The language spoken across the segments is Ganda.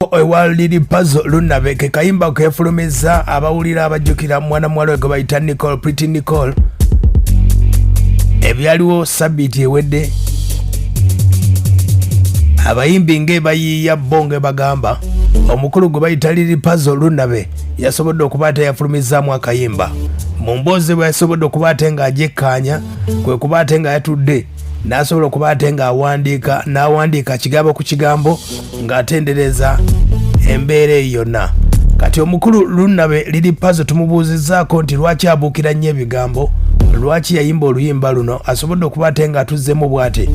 Ewa Lili Pazo Lunabe ke kayimba kefulumiza abawulira abajjukira mwana muwala gwe bayita Nicole, Pretty Nicole. Ebyaliwo sabbiiti ewedde, abayimbi ng'ebayiiya bo nga bagamba omukulu gwe bayita Lili Pazo Lunabe yasobodde okuba ate yafulumizaamu akayimba. Mu mboozi bwe yasobodde okuba ate ng'agyekkaanya, kwe kuba ate nga yatudde n'asobola okuba ate ng'awandiika, n'awandiika kigambo ku kigambo ng'atendereza embeera eyo yonna. Kati omukulu Lunabe Lili Pazo tumubuuzizzaako nti lwaki abuukira nnyo ebigambo, lwaki yayimba oluyimba luno. Asobodde okuba ate ng'atuzzemu bw'ati: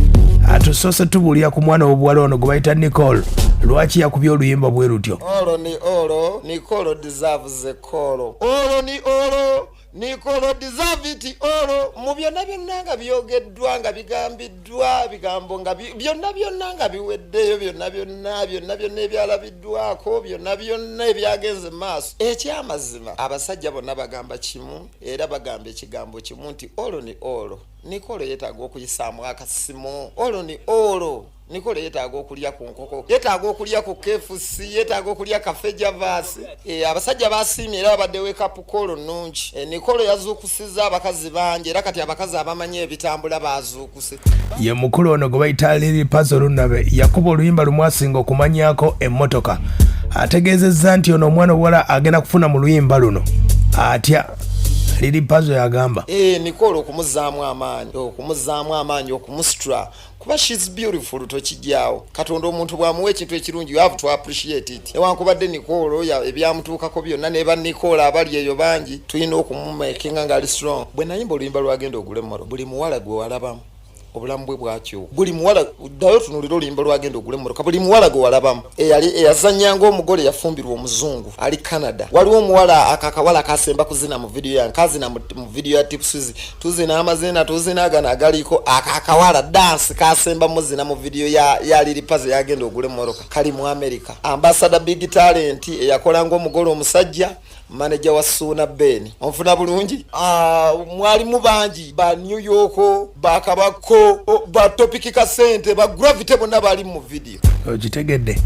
atusoose tubuulira ku mwana w'obuwala ono gwe bayita Nicole, lwaki yakubye oluyimba bwe lutyo? All in all, Nicole deserves a call. All in all, Nicole deserve it all. Mu byonna byonna nga byogeddwa, nga bigambiddwa, bigambo nga byonna byonna nga biweddeyo, byonna byonna byonna byonna ebyalabiddwako, byonna byonna ebyagenze mu maaso, ekyamazima abasajja bonna bagamba kimu, era bagamba ekigambo kimu nti all in all, Nicole yeetaaga okuyisaamu akasimu. All in all, Nicole yeetaaga okulya ku nkoko, yeetaaga okulya ku KFC, yeetaaga okulya Cafe Javas. Abasajja basiimye era babadde wake up call nnungi. Nicole yazuukusiza abakazi bangi, era kati abakazi abamanyi ebitambula bazuukuse. Ye mukulu ono gwe bayita Lili Pazo Lunabe yakuba oluyimba lumwasinga okumanyako emmotoka. Ategeezezza nti ono omwana obuwala agenda kufuna mu luyimba luno atya. Lili Pazo yagamba Nicole okumuzaamu amaanyi, okumuzaamu amaanyi, okumusitula, kuba she's beautiful, tokijjaawo. Katonda omuntu bw'amuwa ekintu ekirungi, you have to appreciate it. Newankubadde Nicole ebyamutuukako byonna, ne ba Nicole abali eyo bangi, tulina okumumakinga nga ali strong. Bwe nayimba oluyimba lwagenda ogula emmoro, buli muwala gwe walabamu obulamu bwe bwakyuka. Buli muwala, ddayo tunulira oluyimba lwagenda ogula emmotoka, buli muwala gwe walabamu eyali eyazanyanga omugole yafumbirwa omuzungu ali Canada. Waliwo omuwala akakawala kasemba kuzina mu vidiyo yange, kazina mu vidiyo ya Tipsuzi, tuzina amazina, tuzina gano agaliko akakawala dance kasemba muzina mu vidiyo ya Lili Pazo yagenda ogula emmotoka, kali mu America. Ambassador Big Talent eyakola ng'omugole omusajja, manager wa Suuna Ben, onfuna bulungi. Mwalimu bangi ba New York, bakabako ba Topic Kasente, ba Gravity, bonna bali mu video. Okitegedde?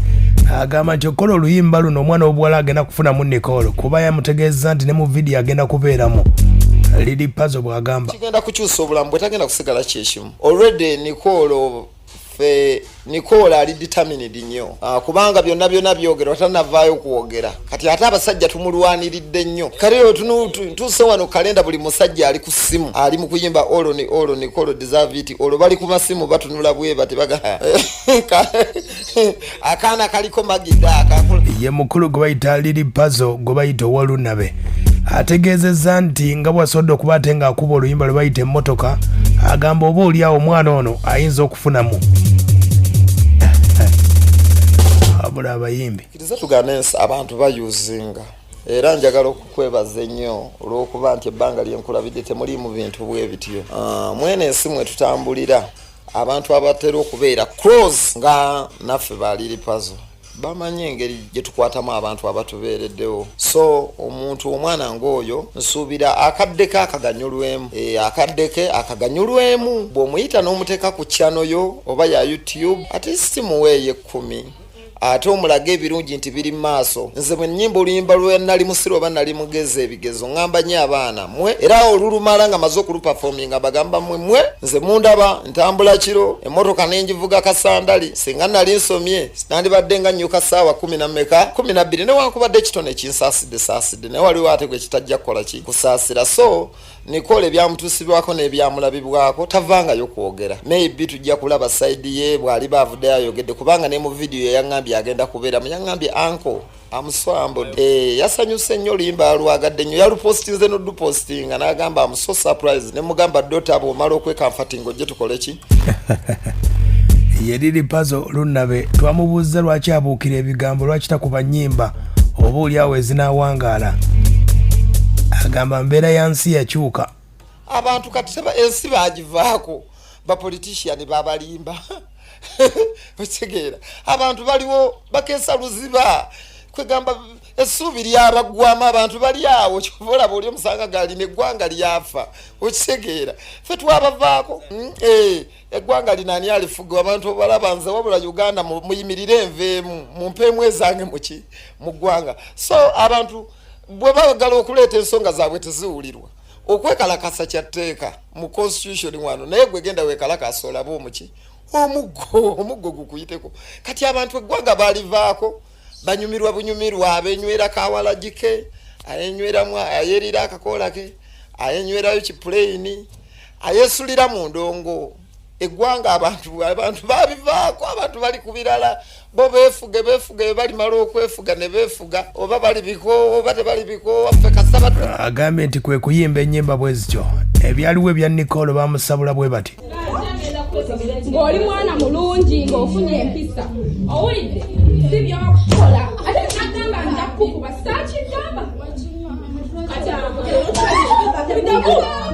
Agamba nti okukola oluyimba luno omwana w'obuwala agenda kufunamu Nicole, kuba yamutegeeza nti ne mu vidiyo agenda kubeeramu. Lili Pazo bw'agamba. Kigenda kukyusa obulamu bwe, tagenda kusigala kyekimu. Already Nicole, fe Nicole ali determined nnyo, kubanga byonna byonna byogerwa tanavaayo kwogera. Kati ate abasajja tumulwaniridde nnyo. Kale ntuuse wano kalenda, buli musajja ali ku ssimu ali mu kuyimba all in all, Nicole deserve it. Olwo bali ku masimu batunula bwe bati baga akaana kaliko magida akakula. Ye mukulu gwe bayita Lili Pazo gwe bayita owalunabe ategeezezza nti nga bw'asobodde okuba ate ng'akuba oluyimba lwe bayita emmotoka, agamba oba oli awo omwana ono ayinza okufunamu. Wabula abayimbi Kkiriza tugane ensi abantu bayuzinga, era njagala okukwebaza ennyo olw'okuba nti ebbanga lyenkulabidde temuliimu bintu bwe bityo. Mwene ensi mwe tutambulira, abantu abatera okubeera close nga naffe ba Lili Pazo bamanyi engeri gye tukwatamu abantu abatubeereddewo. So omuntu omwana ng'oyo nsuubira akadde ke akaganyulwemu, akadde ke akaganyulwemu. Bw'omuyita n'omuteeka ku channel yo oba ya YouTube, at least muweeyo 10, ate omulage ebirungi nti biri mu maaso. Nze bwe nnyimba oluyimba lwe nali musiru oba nali mugezi ebigezo, ŋŋamba nnyo abaana mwe, era olulumala nga maze okuluperforminga bagamba mwe, mwe nze mundaba ntambula kiro, emmotoka nengivuga kasandali. Singa nali nsomye nandibadde nga nnyuka ssaawa kumi na mmeka, 12. Newankubadde ekitone kinsaasidde saasidde, naye waliwo ate gwe kitajja kukola ki kusaasira. So Nicole ebyamutuusibwako n'ebyamulabibwako tavangayo kwogera. Maybe tujja kulaba side ye bw'aliba avuddeyo ayogedde, kubanga ne mu vidiyo yaŋŋambye agenda kubeeramu. Yaŋŋambye, "Uncle, I'm so humbled." Yasanyuse nnyo, oluyimba lwagadde nnyo, yalupostinze n'odupostinga n'agamba, "I'm so surprised." Ne mugamba, "Dota, bw'omala okwekamfatinga ojje tukole ki." Ye Lili Pazo Lunabe twamubuuza lwaki abuukira ebigambo, lwaki takuba nnyimba oba oli awo ezinaawangaala. Agamba mbeera ya nsi yakyuka. Abantu kati teba ensi bagivaako, bapolitician babalimba. Okitegeera? Abantu baliwo bakeesa luziba. Kwegamba essuubi lyabaggwamu, abantu bali awo, kyova olaba oli omusanga galina eggwanga lyafa. Okitegeera, ffe twabavaako. Eggwanga lino ani alifuga? Abantu obalaba nze wabula Uganda muyimirire enveemu, mumpeemu ezange muki mu ggwanga. So abantu bwe bagala okuleeta ensonga zaabwe teziwulirwa. Okwekalakasa kyatteeka mu constitution wano, naye gwe genda wekalakasa olabe omuki omuggo gukuyiteko. Kati abantu eggwanga balivaako, banyumirwa bunyumirwa, abenywera kawalagi ke, ayenyweramu, ayerira akakoola ke, ayenywerayo kipuleyini, ayesulira mu ndongo. Eggwanga abantu babivaako, abantu bali ku birala. Bo beefuge, beefuge, balimala okwefuga ne beefuga, oba balibiko oba tebalibiko, ffe kasaba. Agambye nti kwe kuyimba ennyimba bwe zityo. Ebyaliwo ebya Nicole bamusabula bwe bati. Ng'oli mwana mulungi, ng'ofunye empisa, owulidde, si byokukola. Ate nagamba nja kukuba, saakigamba kati agenda kudduka ogenda kunoonya.